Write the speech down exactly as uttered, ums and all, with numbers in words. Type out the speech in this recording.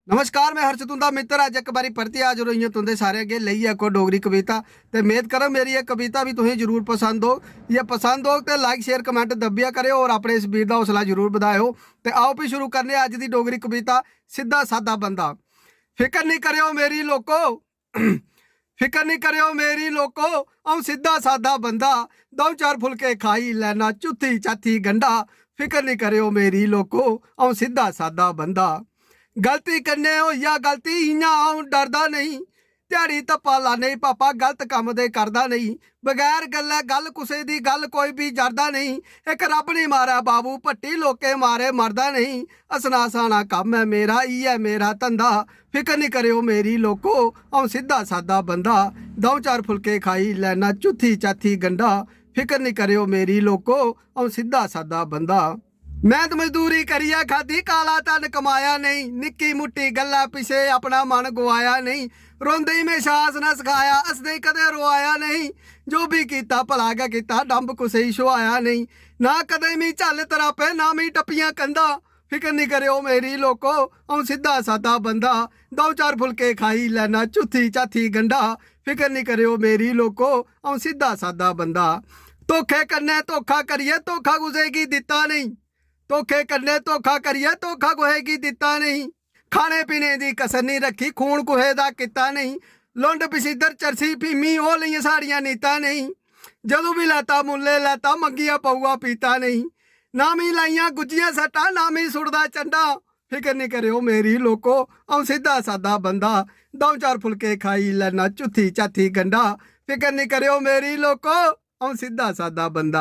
नमस्कार, में हर्ष, तुंदा मित्र। अज्ज इक बारी परतियै हाजर होई आं तुंदे सारें अग्गें लेइयै इक होर डोगरी कविता। ते मेद करो मेरी एह् कविता बी तुसें जरूर पसंद होग। जे पसंद होग ते like, share, comment दब्बियै करेओ और अपने इस वीर दा हौसला जरूर बधाएओ। ते आओ भी शुरू करने आं अज्ज दी डोगरी कविता, सिद्धा सादा बंदा। फिकर निं करेओ मेरी लोको, फिकर निं करेओ मेरी लोको, अ'ऊं सिद्धा सादा बंदा। द'ऊं चार फुलके खाई लैना, चुत्थी चाथी गंढा। फिकर निं करेओ मेरी लोको, अ'ऊं सिद्धा सादा बंदा। गलती कन्नै होई जा गलती, इ'यां अ'ऊं डरदा नेईं। ध्याड़ी धप्पा लाने पापा, गलत कम्म ते करदा नेईं। बगैर गल्लै गल्ल, कुसै दी गल्ल कोई बी जरदा नेईं। इक रब्ब निं मारै बाबू भट्टी, लोकें मारे मरदा नेईं। हस्सना हसाना कम्म ऐ मेरा, इ'यै मेरा धंधा। फिकर निं करेओ मेरी लोको, अ'ऊं सिद्धा सादा बंदा। द'ऊं चार फुलके खाई लैना, चुत्थी चाथी गंढा। फिकर निं करेओ मेरी लोको, अ'ऊं सिद्धा सादा बंदा। मैह्नत मजदूरी करियै खाद्धी, काला धन कमाया नेईं। निक्की मुट्टी गल्ला पिच्छे अपना मन गुआया नेईं। रोंदे ई म्हेशा हस्सना सखाया, हसदे ई कदें रोआया नेईं। जो बी कीता भला गै कीता, डंब कुसै ई छोआया नेईं। ना कदें मी झल्ल तरापे, ना मी टप्पियां कंधां। फिकर निं करेओ मेरी लोको, अ'ऊं सिद्धा सादा बंदा। द'ऊं चार फुलके खाई लैना, चुत्थी चाथी गंढा। फिकर निं करेओ मेरी लोको, अ'ऊं सिद्धा सादा बंदा। धोखे कन्नै धोखा करियै, धोखा कुसै गी दित्ता नेईं। धोखे कन्नै धोखा करियै, धोखा कुसै गी दित्ता नेईं। खाने पीने दी कसर निं रक्खी, खून कुसै दा कीता नेईं। लुंड बशिंदर चरसी फीमी, ओह् लेइयां साढ़ियां नीतां नेईं। जदूं बी लैता मुल्ले लैता, मंगिया पौआ पीता नेईं। ना मी लाइयां गुज्जियां सट्टां, ना मी सुट्टदा चंडा। फिकर निं करेओ मेरी लोको, अ'ऊं सिद्धा सादा बंदा। द'ऊं चार फुलके खाई लैना, चुत्थी चाथी गंढा। फिकर निं करेओ मेरी लोको, अ'ऊं सिद्धा सादा बंदा।